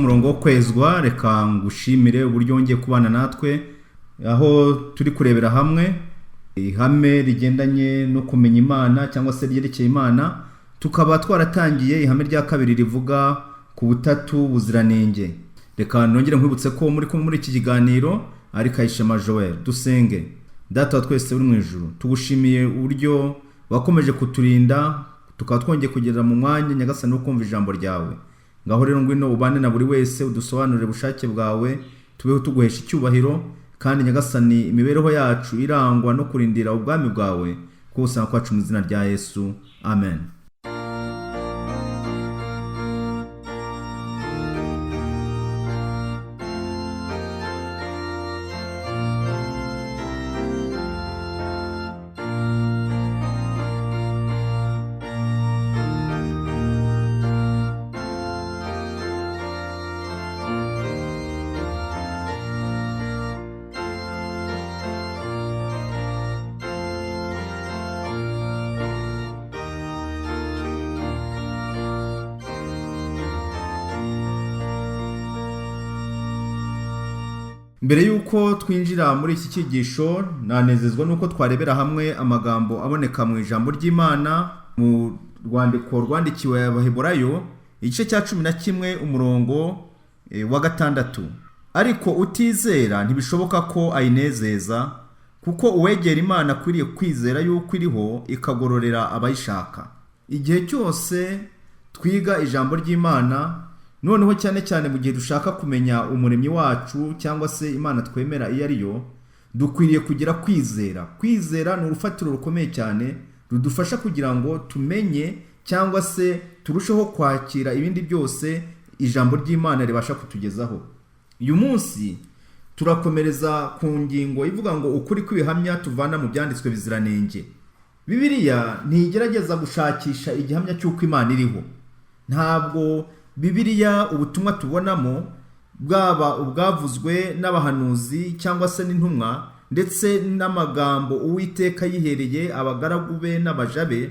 Umurongo wo kwezwa. Reka ngushimire uburyo wongeye kubana natwe, aho turi kurebera hamwe ihame rigendanye no kumenya Imana cyangwa se ryerekeye Imana. Tukaba twaratangiye ihame rya kabiri rivuga ku butatu buziranenge. Reka nongere nkwibutse ko muri kumwe muri iki kiganiro ari Kayishema Joel. Dusenge. Data wa twese uri mu ijuru, tugushimiye uburyo wakomeje kuturinda, tukaba twongeye kugera mu mwanya, Nyagasani, wo kumva ijambo ryawe. Ngaho rero ngwino ubane na buri wese, udusobanurire ubushake bwawe, tubeho tuguhesha icyubahiro, kandi Nyagasani, imibereho yacu irangwa no kurindira ubwami bwawe kuko usanga kwacu, mu izina rya Yesu, amen. Mbere y'uko twinjira muri iki cyigisho, nanezezwa n'uko twarebera hamwe amagambo aboneka mu ijambo ry'Imana mu rwandiko rwandikiwe Abaheburayo, igice cya 11, umurongo wa 6: "Ariko utizera ntibishoboka ko ayinezeza, kuko uwegera Imana akwiriye kwizera yuko iriho, ikagororera abayishaka." Igihe cyose twiga ijambo ry'Imana, noneho cyane cyane mu gihe dushaka kumenya Umuremyi wacu cyangwa se Imana twemera iyo ari yo, dukwiriye kugira kwizera. Kwizera ni urufatiro rukomeye cyane rudufasha kugira ngo tumenye cyangwa se turusheho kwakira ibindi byose ijambo ry'Imana ribasha kutugezaho. Uyu munsi turakomereza ku ngingo ivuga ngo ukuri kw'ibihamya tuvana mu byanditswe biziranenge. Bibiliya ntigerageza gushakisha igihamya cy'uko Imana iriho. Ntabwo Bibiliya, ubutumwa tubonamo, bwaba ubwavuzwe n'abahanuzi cyangwa se n'intumwa, ndetse n'amagambo Uwiteka yihereye abagaragu be n'abaja be,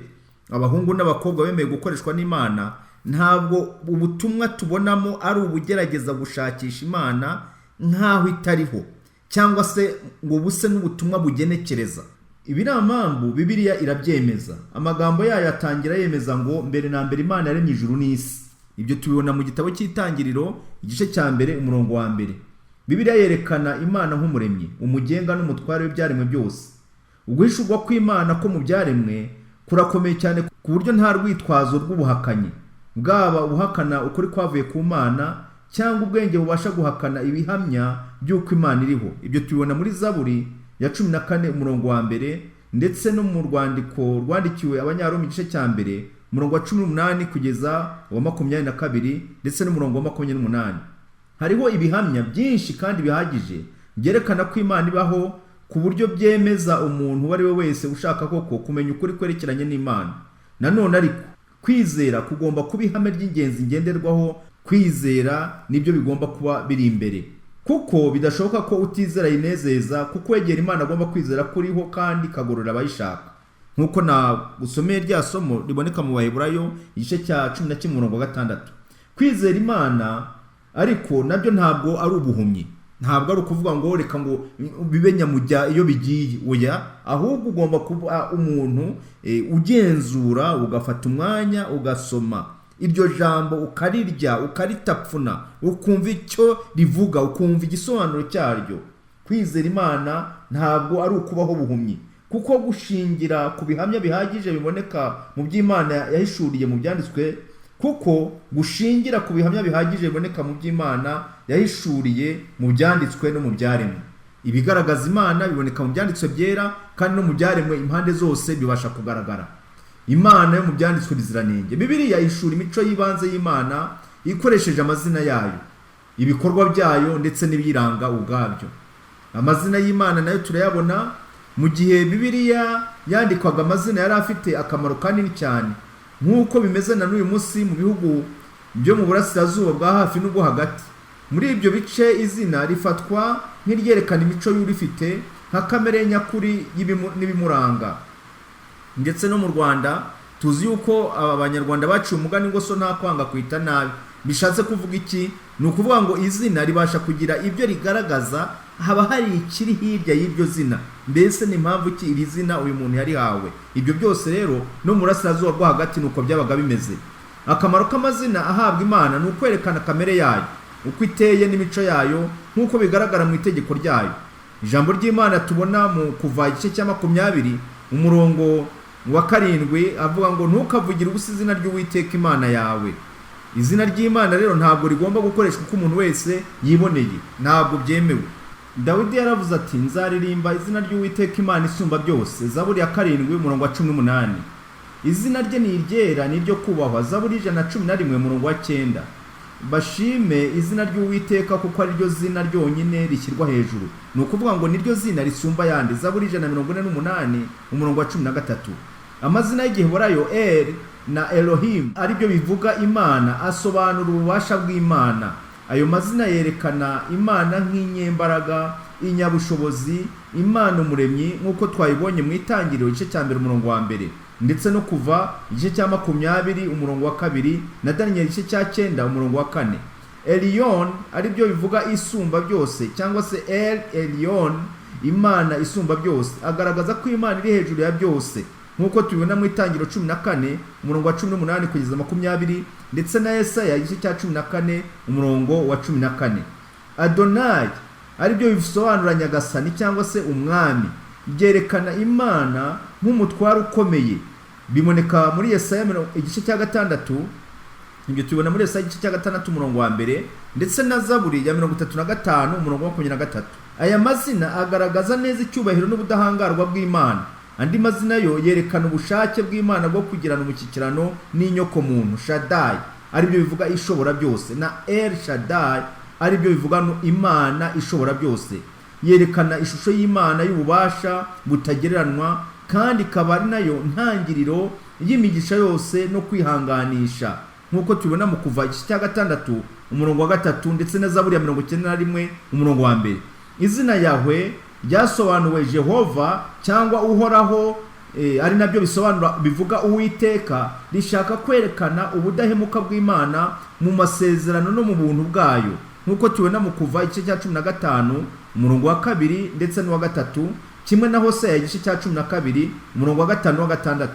abahungu n'abakobwa bemeye gukoreshwa n'Imana, ntabwo ubutumwa tubonamo ari ubugerageza gushakisha Imana nk'aho itariho, cyangwa se ngo buse n'ubutumwa bugenekereza. Ibi ni amambu, Bibiliya irabyemeza. Amagambo yayo atangira yemeza ngo mbere na mbere Imana yaremye ijuru n'isi. Ibyo tubibona mu gitabo cy'Itangiriro, igice cya 1, umurongo wa 1. Bibiliya yerekana Imana nk'umuremyi, umugenga n'umutware w'ibyaremwe byose. Uguhishurwa kw'Imana ko mu byaremwe kurakomeye cyane, ku buryo nta rwitwazo rw'ubuhakanyi, bwaba ubuhakana ukuri kwavuye ku Mana cyangwa ubwenge bubasha guhakana ibihamya by'uko Imana iriho. Ibyo tubibona muri Zaburi ya 14, umurongo wa 1, ndetse no mu rwandiko rwandikiwe Abanyaroma, igice cya 1, umurongo wa 18 kugeza uwa 22, ndetse n'umurongo wa 28. Hariho ibihamya byinshi kandi bihagije byerekana ko Imana ibaho, ku buryo byemeza umuntu uwo ari we wese ushaka koko kumenya ukuri kwerekeranye n'Imana. Nanone ariko kwizera kugomba kuba ihame ry'ingenzi ngenderwaho. Kwizera nibyo bigomba kuba biri imbere, kuko bidashoboka ko utizera yinezeza, kuko wegera Imana agomba kwizera ko uriho kandi ikagorora abayishaka, nk'uko nagusomeye rya somo riboneka mu Baheburayo, igice cya 11, umurongo wa 6. Kwizera Imana ariko nabyo ntabwo ari ubuhumyi, ntabwo ari ukuvuga ngo reka ngo bibe nyamujya iyo bigiye. Oya, ahubwo ugomba kuba umuntu ugenzura, ugafata umwanya ugasoma iryo jambo, ukarirya, ukaritapfuna, ukumva icyo rivuga, ukumva igisobanuro cyaryo. Kwizera Imana ntabwo ari ukubaho buhumyi, kuko gushingira ku bihamya bihagije biboneka mu by'Imana yahishuriye mu byanditswe, kuko gushingira ku bihamya bihagije biboneka mu by'Imana yahishuriye mu byanditswe no mu byaremwe. Ibigaragaza Imana biboneka mu byanditswe byera, kandi no mu byaremwe impande zose bibasha kugaragara. Imana yo mu byanditswe biziranenge. Bibiliya ihishura imico y'ibanze y'Imana ikoresheje amazina yayo, ibikorwa byayo, ndetse n'ibiyiranga ubwabyo. Amazina y'Imana nayo turayabona. Mu gihe Bibiliya yandikwaga, amazina yari afite akamaro kanini cyane, nk'uko bimeze na n'uyu munsi mu bihugu byo mu Burasirazuba bwa Hafi n'ubwo Hagati. Muri ibyo bice izina rifatwa nk'iryerekana imico y'urifite, nka kamere nyakuri n'ibimuranga. Ndetse no mu Rwanda tuzi yuko aba Banyarwanda baciye umugani ngo so nta kwanga kwita nabi. Bishatse kuvuga iki? Ni ukuvuga ngo izina ribasha kugira ibyo rigaragaza, haba hari ikiri hirya y'iryo zina. Mbese ni impamvu ki iri zina uyu muntu yarihawe? Ibyo byose rero no mu burasirazuba bwo hagati ni uko byabaga bimeze. Akamaro k'amazina ahabwa Imana ni ukwerekana kamere yayo, uko iteye n'imico yayo, nk'uko bigaragara mu itegeko ryayo. Ijambo ry'Imana tubona mu Kuva igice cya 20 umurongo wa 7 avuga ngo: "Ntukavugire ubusa izina ry'Uwiteka Imana yawe." Izina ry'Imana rero ntabwo rigomba gukoreshwa uko umuntu wese yiboneye, ntabwo byemewe. Dawidi yaravuze ati: "Nzaririmba izina ry'Uwiteka Imana isumba byose." Zaburi ya 7 umurongo wa 18. Izina rye ni iryera, ni iryo kubahwa. Zaburi 111 umurongo wa 9. Bashime izina ry'Uwiteka, kuko ari ryo zina ryonyine rishyirwa hejuru. Ni ukuvuga ngo niryo zina risumba ayandi. Zaburi 148 umurongo wa 13. Amazina y'Igiheburayo El na Elohim, aribyo bivuga Imana, asobanura ububasha bw'Imana. Ayo mazina yerekana Imana nk'inyembaraga, inyabushobozi, Imana umuremyi, nk'uko twayibonye mu Itangiriro igice cya 1 umurongo wa 1, ndetse no Kuva igice cya 20 umurongo wa 2, na Daniyeli igice cya 9 umurongo wa 4. Eliyon, aribyo bivuga isumba byose, cyangwa se El Eliyon, Imana isumba byose, agaragaza ko Imana iri hejuru ya byose, nk'uko tubibona mu Itangiriro 14 umurongo wa 18 kugeza 20, ndetse na Yesaya igice cya 14 umurongo wa 14. Adonayi, aribyo bisobanura Nyagasani cyangwa se Umwami, byerekana Imana nk'umutware ukomeye. Biboneka muri Yesaya igice cya 6. Ibyo tubibona muri Yesaya igice cya 6 umurongo wa 1, ndetse na Zaburi ya 35 umurongo wa 23. Aya mazina agaragaza neza icyubahiro n'ubudahangarwa bw'Imana. Andi mazina yo yerekana ubushake bw'Imana bwo kugirana umushyikirano n'inyokomuntu: Shadayi, aribyo bivuga ishobora byose, na El Shadayi, aribyo bivuga Imana ishobora byose. Yerekana ishusho y'Imana y'ububasha butagereranywa, kandi ikaba ari nayo ntangiriro y'imigisha yose no kwihanganisha, nk'uko tubibona mu Kuva igice cya 6 umurongo wa 3, ndetse na Zaburi ya 91 umurongo wa 1. Izina Yahwe ryasobanuwe Jehova cyangwa Uhoraho, ari nabyo bisobanura bivuga Uwiteka, rishaka kwerekana ubudahemuka bw'Imana mu masezerano no mu buntu bwayo, nk'uko tubibona mu Kuva igice cya 15 umurongo wa 2 ndetse n'uwa 3, kimwe na Hoseya igice cya 12 umurongo wa 5 n'uwa 6.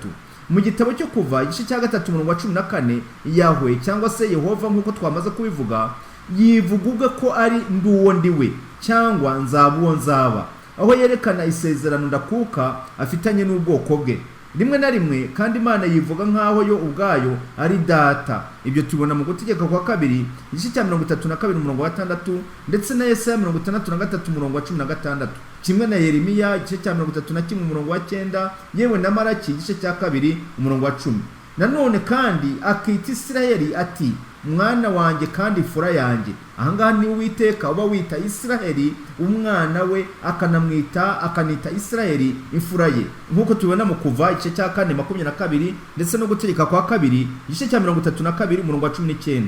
Mu gitabo cyo Kuva igice cya 3 umurongo wa 14, Yahwe cyangwa se Yehova, nk'uko twamaze kubivuga, yivuga ubwe ko ari "Nduwo ndiwe" cyangwa "Nzaba uwo nzaba", aho yerekana isezerano ndakuka afitanye n'ubwoko bwe. Rimwe na rimwe kandi Imana yivuga nk'aho yo ubwayo ari Data. Ibyo tubona mu Gutegeka kwa Kabiri igice cya 32 umurongo wa 6, ndetse na Yesaya 63 umurongo wa 16, kimwe na Yeremiya igice cya 31 umurongo wa 9, yewe na Maraki igice cya 2 umurongo wa 10. Nanone kandi akita Isiraheli ati: "Mwana wanjye kandi imfura yanjye." Ahangaha ni Uwiteka uba wita Isiraheli umwana we, akanamwita, akanita Isiraheli imfura ye, nk'uko tubibona mu Kuva igice cya 4 22, ndetse no Gutegeka kwa Kabiri igice cya 32 umurongo wa 19.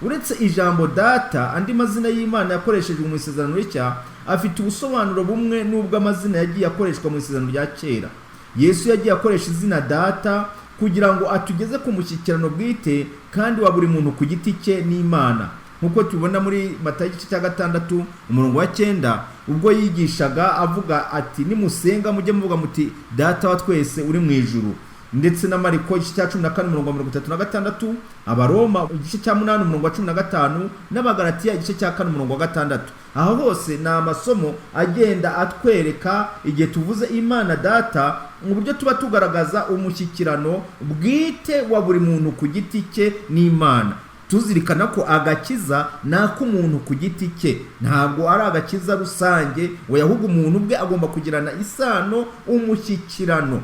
Uretse ijambo Data, andi mazina y'Imana yakoreshejwe mu Isezerano Rishya afite ubusobanuro bumwe n'ubw'amazina yagiye akoreshwa mu Isezerano rya Kera. Yesu yagiye akoresha izina Data kugira ngo atugeze ku mushyikirano bwite kandi wa buri muntu ku giti cye n'Imana, nk'uko tubibona muri Matayo igice cya 6 umurongo wa 9, ubwo yigishaga avuga ati: "Nimusenga mujye muvuga muti: 'Data wa twese uri mu ijuru'", ndetse na Mariko igice cya 14 umurongo wa 36, Abaroma igice cya 8 umurongo wa 15, n'Abagalatiya igice cya 4 umurongo wa 6. Aho hose ni amasomo agenda atwereka igihe tuvuze Imana Data mu buryo tuba tugaragaza umushyikirano bwite wa buri muntu ku giti cye n'Imana, tuzirikana ko agakiza ni ak'umuntu ku giti cye, ntabwo ari agakiza rusange. We ahubwo umuntu ubwe agomba kugirana isano, umushyikirano,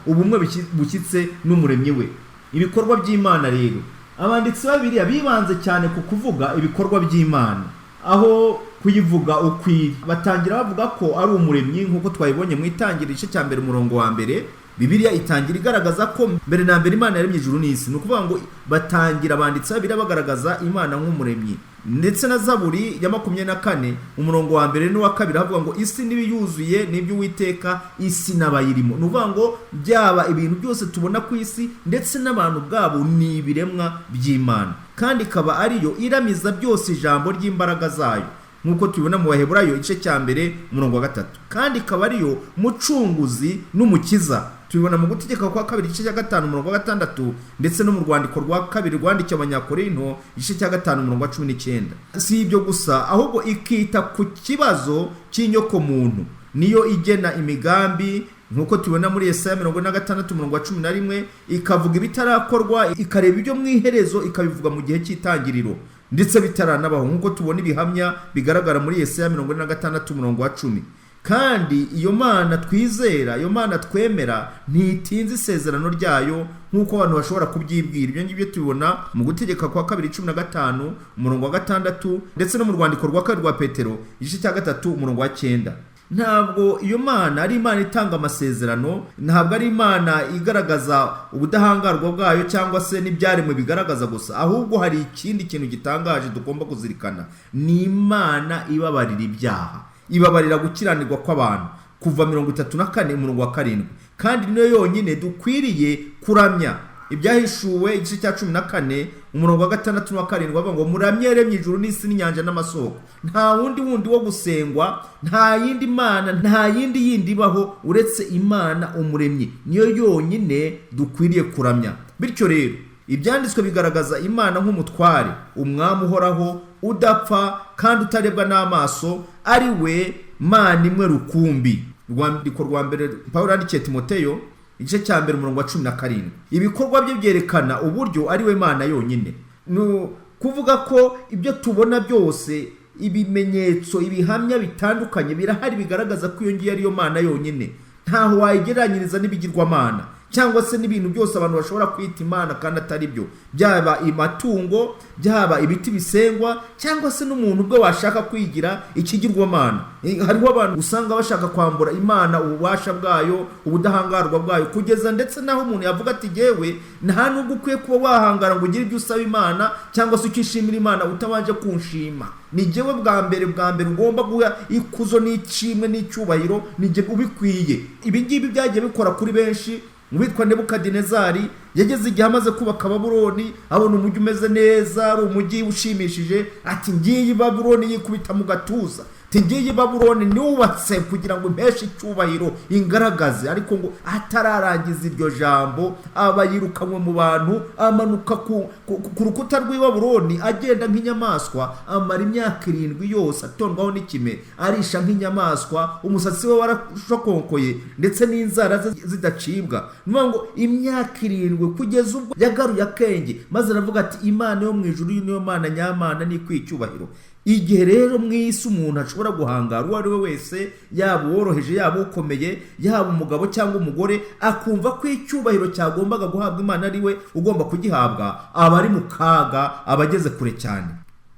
ubumwe bushyitse n'Umuremyi we. Ibikorwa by'Imana rero, abanditsi ba Bibiliya bibanze cyane ku kuvuga ibikorwa by'Imana aho kuyivuga ukwiri. Batangira bavuga ko ari umuremyi, nk'uko twabibonye mu Itangiriro igice cya 1 umurongo wa 1. Bibiliya itangira igaragaza ko mbere na mbere Imana yaremye ijuru n'isi. Ni ukuvuga ngo batangira banditse Bibiliya bagaragaza Imana nk'umuremyi. Ndetse na Zaburi ya 24 umurongo wa mbere n'uwa kabiri havuga ngo isi n'ibiyuzuye n'iby'Uwiteka, isi n'abayirimo. Ni ukuvuga ngo byaba ibintu byose tubona ku isi ndetse n'abantu ubwabo ni ibiremwa by'Imana, kandi ikaba ariyo iramiza byose ijambo ry'imbaraga zayo, nk'uko tubibona mu Baheburayo igice cya 1 umurongo wa 3. Kandi ikaba ariyo mucunguzi n'umukiza, tubibona mu Gutegeka kwa kabiri igice cya 5 umurongo wa 6, ndetse no mu rwandiko rwa kabiri rwandikiwe Abanyakorinto igice cya 5 umurongo wa 19. Si ibyo gusa, ahubwo ikita ku kibazo cy'inyokomuntu, niyo igena imigambi nk'uko tubibona muri Yesaya 46 umurongo wa 11, ikavuga ibitarakorwa, ikareba ibyo mu iherezo, ikabivuga mu gihe cy'itangiriro ndetse bitaranabaho, nk'uko tubona ibihamya bigaragara muri Yesaya 46 umurongo wa 10. Kandi iyo Mana twizera, iyo Mana twemera, ntitinze isezerano ryayo nk'uko abantu bashobora kubyibwira. Ibyo ngibyo tubibona mu Gutegeka kwa kabiri 15 umurongo wa 6, ndetse no mu rwandiko rwa kabiri rwa Petero igice cya 3 umurongo wa 9. Ntabwo iyo Mana ari Imana itanga amasezerano, ntabwo ari Imana igaragaza ubudahangarwa bwayo cyangwa se n'ibyaremwe bigaragaza gusa, ahubwo hari ikindi kintu gitangaje tugomba kuzirikana. Ni Imana ibabarira ibyaha, ibabarira gukiranirwa kw'abantu, kuva 34 umurongo wa 7. Kandi niyo yonyine dukwiriye kuramya. Ibyahishuwe igice cya 14 umurongo wa 6 n'uwa 7 bavuga ngo muramye yaremye ijuru n'isi n'inyanja n'amasoko. Nta wundi wundi wo gusengwa, nta yindi Mana, nta yindi yindi ibaho uretse Imana umuremyi, niyo yonyine dukwiriye kuramya. Bityo rero ibyanditswe bigaragaza Imana nk'umutware, umwami uhoraho, udapfa kandi utarebwa n'amaso, ari we Mana imwe rukumbi. Urwandiko rwa mbere Pawulo yandikiye Timoteyo igice cya 1 umurongo wa 17. Ibikorwa bye byerekana uburyo ari we Mana yonyine. Ni kuvuga ko ibyo tubona byose, ibimenyetso, ibihamya bitandukanye birahari bigaragaza ko iyo ngiyo ariyo Mana yonyine. Ntaho wayigereranyiriza n'ibigirwamana cyangwa se n'ibintu byose abantu bashobora kwita Imana kandi atari byo, byaba amatungo, byaba ibiti bisengwa, cyangwa se n'umuntu ubwe washaka kwigira ikigirwamana. Hariho abantu usanga bashaka kwambura Imana ububasha bwayo, ubudahangarwa bwayo, kugeza ndetse naho umuntu yavuga ati yewe nta nubwo ukwiye kuba wahangara ngo ugire ibyo usaba Imana cyangwa se ukishimira Imana utabanje kunshima. Ni jyewe bwa mbere ugomba guha ikuzo n'ishimwe n'icyubahiro, ni jye ubikwiye. Ibi ngibi byagiye bikora kuri benshi. Uwitwa Nebukadinezari yageze igihe amaze kubaka Babuloni, abona umujyi umeze neza, ari umujyi ushimishije, ati ngiyi Babuloni, yikubita mu gatuza, ati ngiyi Babuloni nubatse kugira ngo impeshe icyubahiro, ingaragaze. Ariko ngo atararangiza iryo jambo aba yirukanwe mu bantu, amanuka ku rukuta rw'i Babuloni agenda nk'inyamaswa, amara imyaka 7 yose atondwaho n'ikime, arisha nk'inyamaswa, umusatsi we warashokonkoye ndetse n'inzara ze zidacibwa. Ni ngo imyaka 7 kugeza ubwo yagaruye akenge, maze aravuga ati Imana yo mu ijuru niyo Mana nyamana nikwiye icyubahiro. Igihe rero mu isi umuntu ashobora guhangara uwo ari we wese, yaba uworoheje, yaba ukomeye, yaba umugabo cyangwa umugore, akumva ko icyubahiro cyagombaga guhabwa Imana ari we ugomba kugihabwa, aba ari mu kaga, aba ageze kure cyane.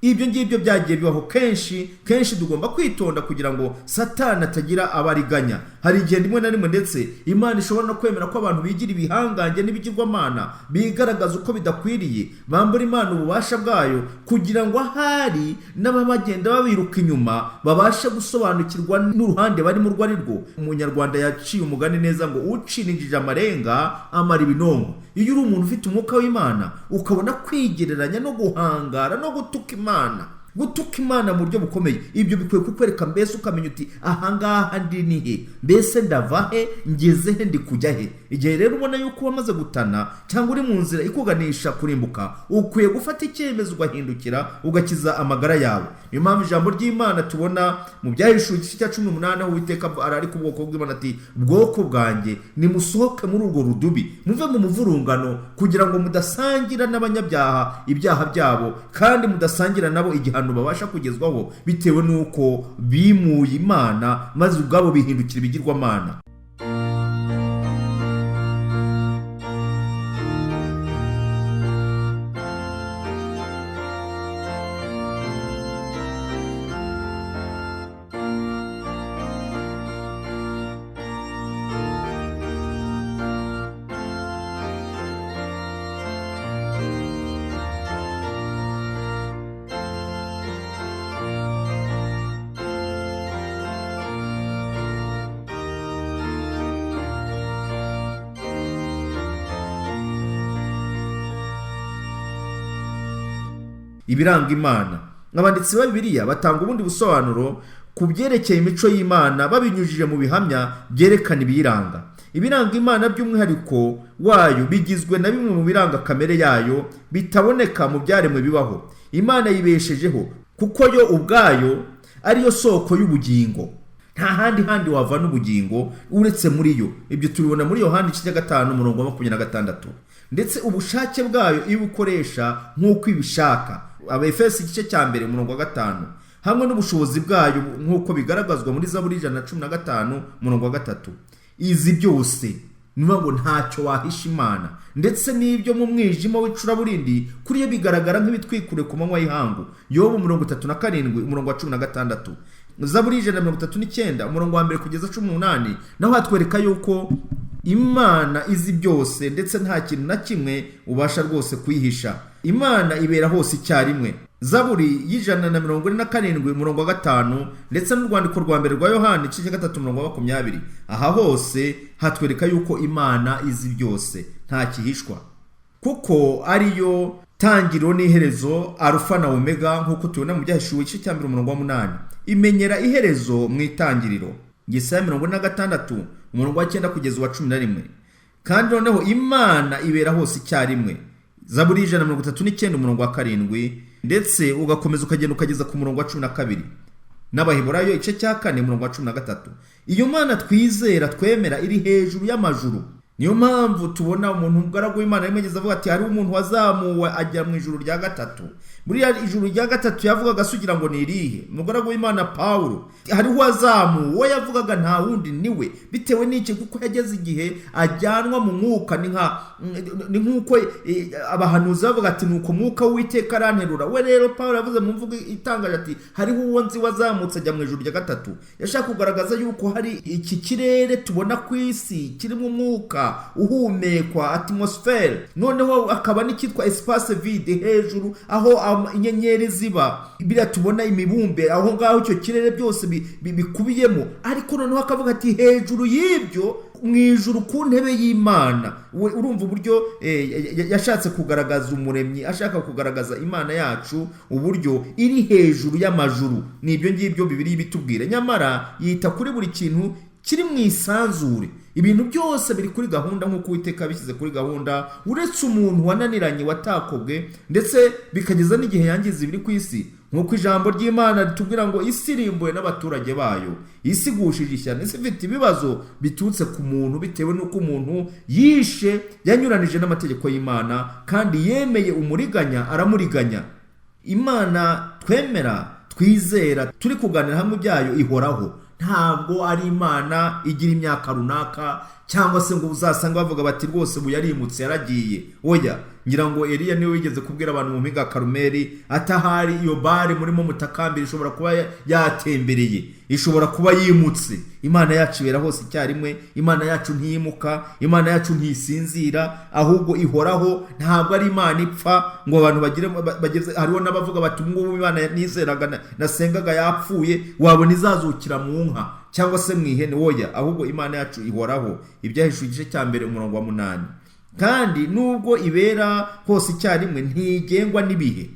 Ibyo ngibyo byagiye bibaho kenshi kenshi. Tugomba kwitonda kugira ngo Satani atagira abariganya. Hari igihe rimwe na rimwe ndetse Imana ishobora no kwemera ko abantu bigira ibihangange n'ibigirwamana, bigaragaza uko bidakwiriye, bambura Imana ububasha bwayo, kugira ngo ahari n'ababagenda babiruka inyuma babashe gusobanukirwa n'uruhande barimo urwo ari rwo. Umunyarwanda yaciye umugani neza ngo ucinjije amarenga amara ibinonko. Iyo uri umuntu ufite umwuka w'Imana, ukabona kwigereranya no guhangara no gutuka Imana, gutuka Imana mu buryo bukomeye, ibyo bikwiye kukwereka mbese ukamenya uti ahangaha ndi ni he, mbese ndava he, ngeze he, ndi kujya he. Igihe rero ubona yuko wamaze gutana cyangwa uri mu nzira ikuganisha kurimbuka, ukwiye gufata icyemezo ugahindukira, ugakiza amagara yawe. Niyo mpamvu ijambo ry'Imana tubona mu Byahishuwe igice cya 18 aho Uwiteka arari ku bwoko bw'Imana ati bwoko bwanjye nimusohoke muri urwo rudubi, muve mu muvurungano, kugira ngo mudasangira n'abanyabyaha ibyaha byabo, kandi mudasangira nabo igihano babasha kugezwaho bitewe n'uko bimuye Imana maze ubwabo bihindukira ibigirwamana. Ibiranga Imana. Abanditsi ba Bibiliya batanga ubundi busobanuro ku byerekeye imico y'Imana babinyujije mu bihamya byerekana ibiyiranga. Ibiranga Imana by'umwihariko wayo bigizwe na bimwe mu biranga kamere yayo bitaboneka mu byaremwe bibaho. Imana yibeshejeho kuko yo ubwayo ariyo soko y'ubugingo. Nta handi wavana ubugingo uretse muri yo. Ibyo tubibona muri Yohani igice cya 5 umurongo wa 26. Ndetse ubushake bwayo ibukoresha nk'uko ibishaka. Abefesi igice cya 1 umurongo wa 5. Hamwe n'ubushobozi bwayo nk'uko bigaragazwa muri Zaburi 115 umurongo wa 3. Izi byose niba ngo ntacyo wahisha Imana, ndetse n'ibyo mu mwijima w'icuraburindi kuri yo bigaragara nk'ibitwikure ku manywa y'ihangu. Yobu 37 umurongo wa 16. Zaburi 139 umurongo wa 1 kugeza 18 naho hatwereka yuko Imana izi byose ndetse nta kintu na kimwe ubasha rwose kuyihisha. Imana ibera hose icyarimwe. Zaburi 147 umurongo wa 5 ndetse n'urwandiko rwa mbere rwa Yohani igice cya 3 umurongo wa 20. Aha hose hatwereka yuko Imana izi byose, nta kihishwa, kuko ariyo tangiriro n'iherezo, Alfa na Omega, nk'uko tubona mu Byahishuwe igice cya 1 umurongo wa 8. Imenyera iherezo mu itangiriro. Yesaya 46 umurongo wa 9 kugeza uwa 11. Kandi noneho Imana ibera hose icyarimwe. Zaburi 139 umurongo wa 7 ndetse ugakomeza ukagenda ukageza ku murongo wa 12. N'Abaheburayo igice cya 4 umurongo wa 13. Iyo Mana twizera twemera iri hejuru y'amajuru. Niyo mpamvu tubona umuntu umugaragu w'Imana rimwe ageze avuga ati hari umuntu wazamuwe ajya mu ijuru rya 3. Muri ijuru rya 3 yavugaga asugira ngo ni irihe? Umugaragu w'Imana Paulo hariho wazamuwe, uwo yavugaga nta wundi niwe, bitewe n'iki? Kuko yageze igihe ajyanwa mu mwuka. Ni nk'uko abahanuzi bavuga ati nuko mwuka w'Uwiteka aranterura. We rero Paulo yavuze mu mvugo itangaje ati hariho uwo nzi wazamutse ajya mu ijuru rya 3. Yashaka kugaragaza yuko hari iki kirere tubona ku isi kirimo umwuka uhumekwa, atmosphere, noneho akaba n'icyitwa espace vide hejuru aho inyenyeri ziba, biriya tubona imibumbe aho ngaho, icyo kirere byose bikubiyemo. Ariko noneho akavuga ati hejuru y'ibyo mu ijuru ku ntebe y'Imana. Urumva uburyo yashatse kugaragaza umuremyi, ashaka kugaragaza Imana yacu uburyo iri hejuru y'amajuru. Ni ibyo ngibyo Bibiliya ibitubwira. Nyamara yita kuri buri kintu kiri mu isanzure. Ibintu byose biri kuri gahunda nk'uko Uwiteka yabishyize kuri gahunda, uretse umuntu wananiranye watakobwe, ndetse bikageza n'igihe yangiza ibiri ku isi, nk'uko ijambo ry'Imana ritubwira ngo isi irimbuwe n'abaturage bayo, isi igushije ishyano, isi ifite ibibazo biturutse ku muntu, bitewe n'uko umuntu yishe, yanyuranije n'amategeko y'Imana, kandi yemeye umuriganya aramuriganya. Imana twemera twizera turi kuganira hamwe ibyayo ihoraho. Ntabwo ari Imana igira imyaka runaka, cyangwa se ngo uzasanga bavuga bati rwose ubu yarimutse yaragiye. Oya, ngira ngo Eliya niwe wigeze kubwira abantu mu mpinga Karumeli atahari iyo bare murimo mutakambira ishobora kuba yatembereye, ishobora kuba yimutse. Imana yacu ibera hose icyarimwe. Imana yacu ntiyimuka, Imana yacu ntisinzira, ahubwo ihoraho. Ntabwo ari Imana ipfa ngo abantu bagire bageze. Hariho n'abavuga bati ngubu Imana nizeraga nasengaga yapfuye, wabona izazukira mu nka cyangwa se mu ihene. Oya, ahubwo Imana yacu ihoraho. Ibyahishuwe igice cya 1 umurongo wa 8. Kandi nubwo ibera hose icyarimwe ntigengwa n'ibihe.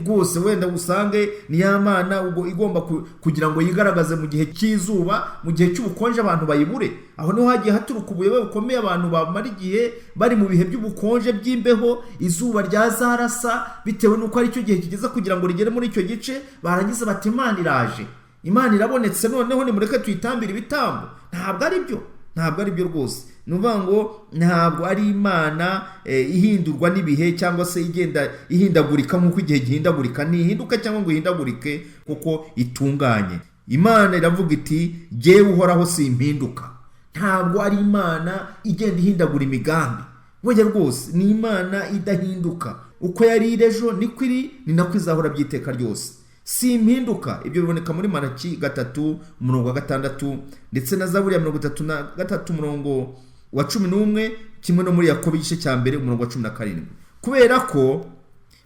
Rwose wenda usange ni ya Mana ubwo igomba kugira ngo yigaragaze mu gihe cy'izuba, mu gihe cy'ubukonje abantu bayibure. Aho niho hagiye haturuka ubuyobe bukomeye, abantu bamara igihe bari mu bihe by'ubukonje by'imbeho, izuba ryazarasa bitewe n'uko ari cyo gihe kigeze kugira ngo rigere muri icyo gice, barangiza bati Imana iraje, Imana irabonetse, noneho nimureke tuyitambire ibitambo. Ntabwo ari byo, ntabwo ari byo rwose. Ni ukuvuga ngo ntabwo ari Imana ihindurwa n'ibihe cyangwa se igenda ihindagurika nk'uko igihe gihindagurika. Ntihinduka cyangwa ngo ihindagurike kuko itunganye. Imana iravuga iti jyewe uhoraho simpinduka. Ntabwo ari Imana igenda ihindagura imigambi. Burya rwose ni Imana idahinduka. Uko yari iri ejo niko iri, ni nako izahora by'iteka ryose. Simpinduka. Ibyo biboneka muri Malaki 3 umurongo wa 6 ndetse na Zaburi ya 33 umurongo wa 11, kimwe no muri Yakobo igice cya 1 umurongo wa 17. Kubera ko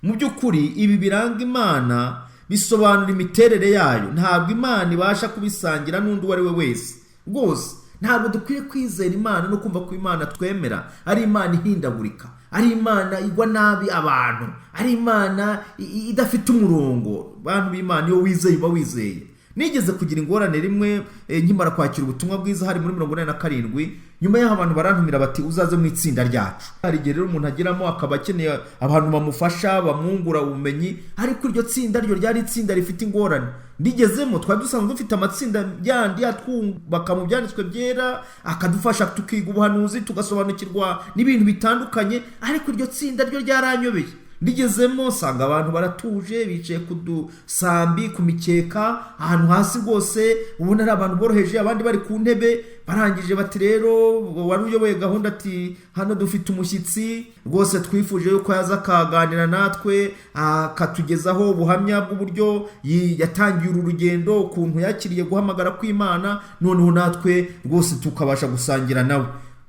mu by'ukuri ibi biranga Imana bisobanura imiterere yayo, ntabwo Imana ibasha kubisangira n'undi uwo ari we wese. Rwose ntabwo dukwiye kwizera Imana no kumva ko Imana twemera ari Imana ihindagurika, Ari Imana igwa nabi abantu, ari Imana idafite umurongo. Bantu b'Imana, iyo wizeye uba wizeye. Nigeze kugira ingorane rimwe nkimara kwakira ubutumwa bwiza, hari muri 87. Nyuma y'aho abantu barantumira bati: "Uzaze mu itsinda ryacu." Hari igihe rero umuntu ageramo akaba akeneye abantu bamufasha, bamwungura ubumenyi, ariko iryo tsinda ryo ryari itsinda rifite ingorane. Ndigezemo, twari dusanzwe dufite amatsinda yandi atwubaka mu byanditswe byera, akadufasha tukiga ubuhanuzi, tugasobanukirwa n'ibintu bitandukanye, ariko iryo tsinda ryo ryaranyobeye. Ndigezemo nsanga abantu baratuje, bicaye ku dusambi, ku mikeka, ahantu hasi rwose ubona ari abantu boroheje, abandi bari ku ntebe. Barangije bati rero, wari uyoboye gahunda ati: "Hano dufite umushyitsi rwose, twifuje yuko yaza akaganira natwe, akatugezaho ubuhamya bw'uburyo yatangiye uru rugendo, ukuntu yakiriye guhamagara kw'Imana, noneho natwe rwose tukabasha gusangira nawe."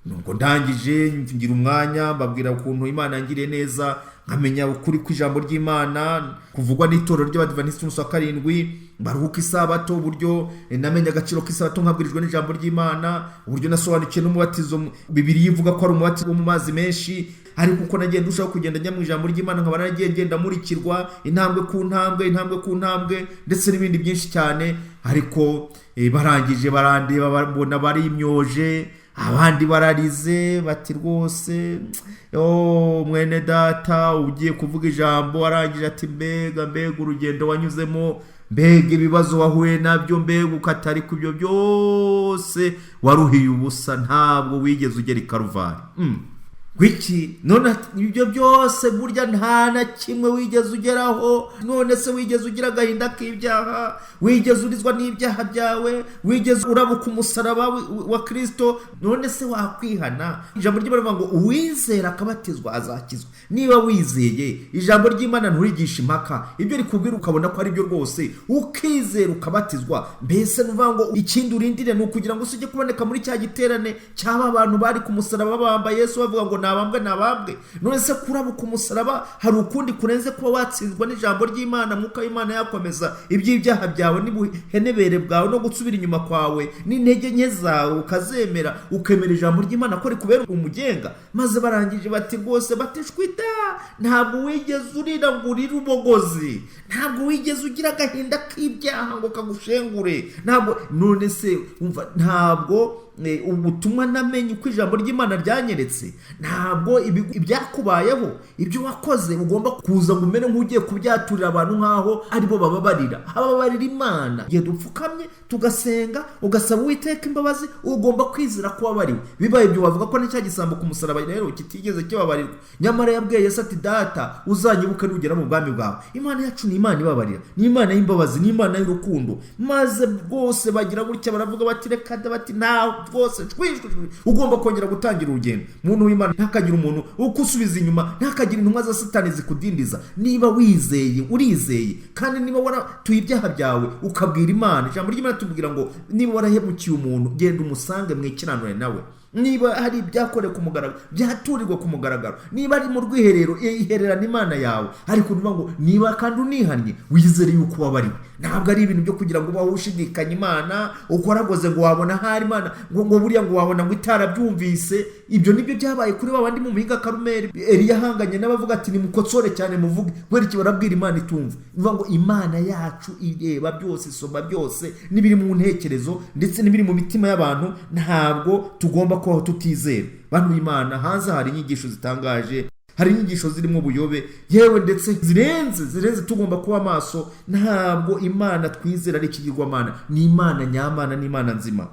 Nubwo ndangije ngira umwanya mbabwira ukuntu Imana yangiriye neza, nkamenya ukuri kw'ijambo ry'Imana kuvugwa n'itorero ry'Abadivantisiti umunsi wa karindwi baruhuka isabato, uburyo namenye agaciro k'isabato nkabwirijwe n'ijambo ry'Imana, uburyo nasobanukiwe n'umubatizo Bibiliya ivuga ko ari umubatizo wo mu mazi menshi, ariko uko nagiye ndushaho kugenda njya mu ijambo ry'Imana, nkaba naragiye ngenda murikirwa intambwe ku ntambwe, intambwe ku ntambwe, ndetse n'ibindi byinshi cyane. Ariko barangije barandeba, babona barimyoje, abandi bararize, bati: "Rwose oh, mwene data ugiye kuvuga ijambo." Arangije ati: "Mbega, mbega urugendo wanyuzemo, mbega ibibazo wahuye nabyo, mbega ukatari ku ibyo byose waruhiye ubusa, ntabwo wigeze ugera i Karuvari." Gwiki? None ibyo byose burya nta na kimwe wigeze ugeraho? None se wigeze ugira agahinda k'ibyaha? Wigeze urizwa n'ibyaha byawe? Wigeze urabuka umusaraba wa Kirisito? None se wakwihana? Ijambo ry'Imana rivuga ngo uwizera akabatizwa azakizwa. Niba wizeye ijambo ry'Imana, nturigishe impaka, ibyo rikubwira ukabona ko ari byo rwose, ukizera ukabatizwa, mbese ni ukuvuga ngo ikindi urindire ni ukugira ngo ujye kuboneka muri cya giterane cy'aba abantu bari ku musaraba bambaye Yesu, bavuga ngo nabambwe, nabambwe. None se kurabuka umusaraba hari ukundi kurenze kuba watsinzwa n'ijambo ry'Imana, Mwuka w'Imana yakomeza iby'ibyaha byawe n'ubuhenebere bwawe no gusubira inyuma kwawe n'intege nke zawe, ukazemera, ukemera ijambo ry'Imana ko rikubera umugenga? Maze barangije bati rwose, bati: "Shwita, ntabwo wigeze urira ngo urire ubogozi, ntabwo wigeze ugira agahinda k'ibyaha ngo kagushengure, ntabwo." None se umva, ntabwo ubutumwa namenye uko ijambo ry'Imana ryanyeretse, ntabwo ibyakubayeho, ibyo wakoze, ugomba kuza ngo umere nk'ugiye kubyaturira abantu nk'aho aribo bababarira. Ababarira Imana. Igihe dupfukamye tugasenga, ugasaba Uwiteka imbabazi, ugomba kwizera ko wabariwe. Bibaye ibyo, wavuga ko n'icya gisambo ku musaraba rero kitigeze kibabarirwa, nyamara yabwiye Yesu ati: "Data, uzanyibuke nugera mu bwami bwawe." Imana yacu ni Imana ibabarira, ni Imana y'imbabazi, ni Imana y'urukundo. Maze rwose bagira gutya baravuga bati: "Reka da," bati: "Ntawe rwose, shwi shwi shwi, ugomba kongera gutangira urugendo." Muntu w'Imana, ntihakagire umuntu ukusubiza inyuma, ntihakagire intumwa za Satani zikudindiza. Niba wizeye, urizeye, kandi niba waratuye ibyaha byawe ukabwira Imana, ijambo ry'Imana tubwira ngo niba warahemukiye umuntu, genda umusange mwikiranure nawe. Niba hari ibyakorewe ku mugaragaro, byaturirwa ku mugaragaro. Niba ari mu rwiherero, ihererana Imana yawe. Ariko niba ngo niba kandi unihannye, wizere yuko ubabariwe. Ntabwo ari ibintu byo kugira ngo ubaho ushidikanya Imana, ukoragoze ngo wabona ahari Imana ngo buriya ngo wabona ngo itarabyumvise. Ibyo nibyo byabaye kuri ba bandi mu muhinga Karumeri. Eliya ahanganye n'abavuga ati: "Nimukosore cyane, muvuge." Kubera iki? Barabwira Imana itumva. Bivuga ngo Imana yacu ireba byose, isoma byose, n'ibiri mu ntekerezo ndetse n'ibiri mu mitima y'abantu. Ntabwo tugomba kubaho tutizera. Bantu b'Imana, hanze hari inyigisho zitangaje, hari inyigisho zirimo ubuyobe, yewe ndetse zirenze, zirenze. Tugomba kuba maso. Ntabwo Imana twizera ari ikigirwamana, ni Imana nyamana, ni Imana nzima.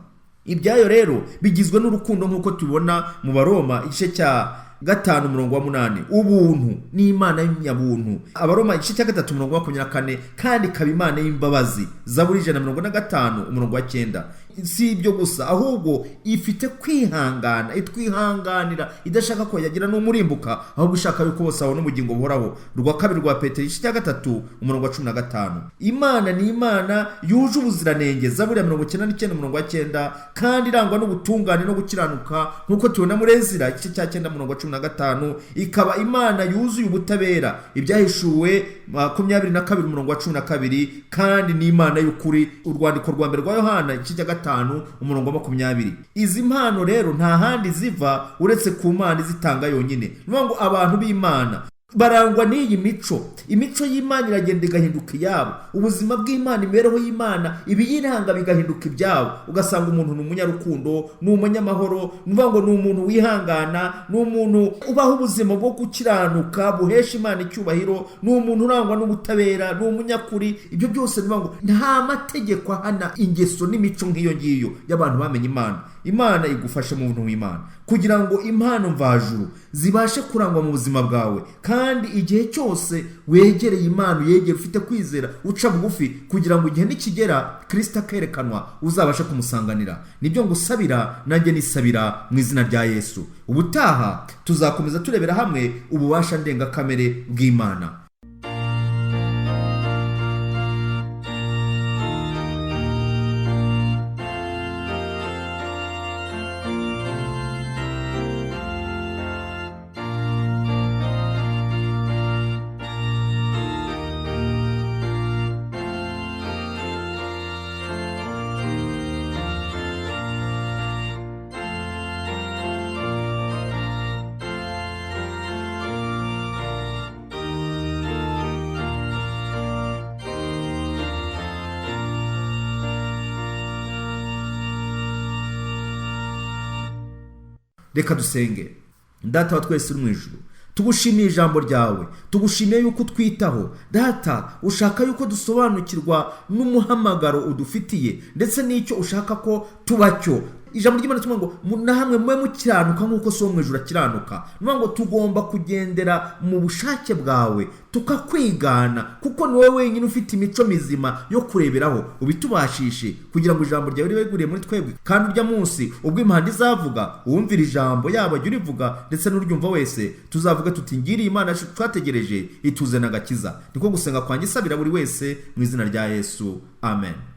Ibyayo rero bigizwe n'urukundo, nk'uko tubibona mu Baroma igice cya 5 umurongo wa 8. Ubuntu, ni Imana y'inyabuntu. Abaroma igice cya 3 umurongo wa 24. Kandi ikaba Imana y'imbabazi. Zaburi 145 umurongo wa 9. Si ibyo gusa, ahubwo ifite kwihangana, itwihanganira, idashaka ko yagira n'umurimbuka, ahubwo ishaka yuko bose babona ubugingo buhoraho. Rwa kabiri rwa Petero igice cya 3 umurongo wa 15. Imana ni Imana yuje ubuziranenge. Zaburi ya 99 umurongo wa 9. Kandi irangwa n'ubutungane no gukiranuka, nk'uko tubona muri Ezira igice cya 9 umurongo wa 15. Ikaba Imana yuzuye ubutabera. Ibyahishuwe 22 umurongo wa 12. Kandi ni Imana y'ukuri. Urwandiko rwa mbere rwa Yohana igice cya 5. 5 umurongo wa 20. Izi mpano rero nta handi ziva uretse ku Mana izitanga yonyine. Ni ukuvuga ngo abantu b'Imana barangwa n'iyi mico. Imico y'Imana iragenda igahinduka iyabo, ubuzima bw'Imana, imibereho y'Imana, ibiyiranga bigahinduka ibyabo. Ugasanga umuntu ni umunyarukundo, ni umunyamahoro, ni ukuvuga ngo ni umuntu wihangana, ni umuntu ubaho ubuzima bwo gukiranuka buhesha Imana icyubahiro, ni umuntu urangwa n'ubutabera, ni umunyakuri. Ibyo byose ni ukuvuga ngo nta mategeko ahana ingeso n'imico nk'iyo ngiyo y'abantu bamenye Imana. Imana igufashe mu buntu w'Imana kugira ngo impano mvajuru zibashe kurangwa mu buzima bwawe, kandi igihe cyose wegereye Imana, uyegere ufite kwizera, uca bugufi, kugira ngo igihe nikigera Kristo akerekanwa uzabashe kumusanganira. Nibyo ngusabira, nanjye nisabira mu izina rya Yesu. Ubutaha tuzakomeza turebera hamwe ububasha ndengakamere bw'Imana. Reka dusenge. Data wa twese uri mu ijuru, tugushimiye ijambo ryawe, tugushimiye yuko utwitaho. Data, ushaka yuko dusobanukirwa n'umuhamagaro udufitiye ndetse n'icyo ushaka ko tuba cyo. Ijambo ry'Imana tuvuga ngo na hamwe mube mukiranuka nk'uko so mu ijuru akiranuka. Ni ukuvuga ngo tugomba kugendera mu bushake bwawe, tukakwigana, kuko ni wowe wenyine ufite imico mizima yo kureberaho. Ubitubashishe kugira ngo ijambo ryawe ribe riguriye muri twebwe, kandi urya munsi ubwo impanda izavuga, uwumvira ijambo yaba ajya urivuga ndetse n'uryumva wese, tuzavuga tuti ngiriye Imana twategereje ituzana agakiza. Niko gusenga kwanjye isabira buri wese mu izina rya Yesu, amen.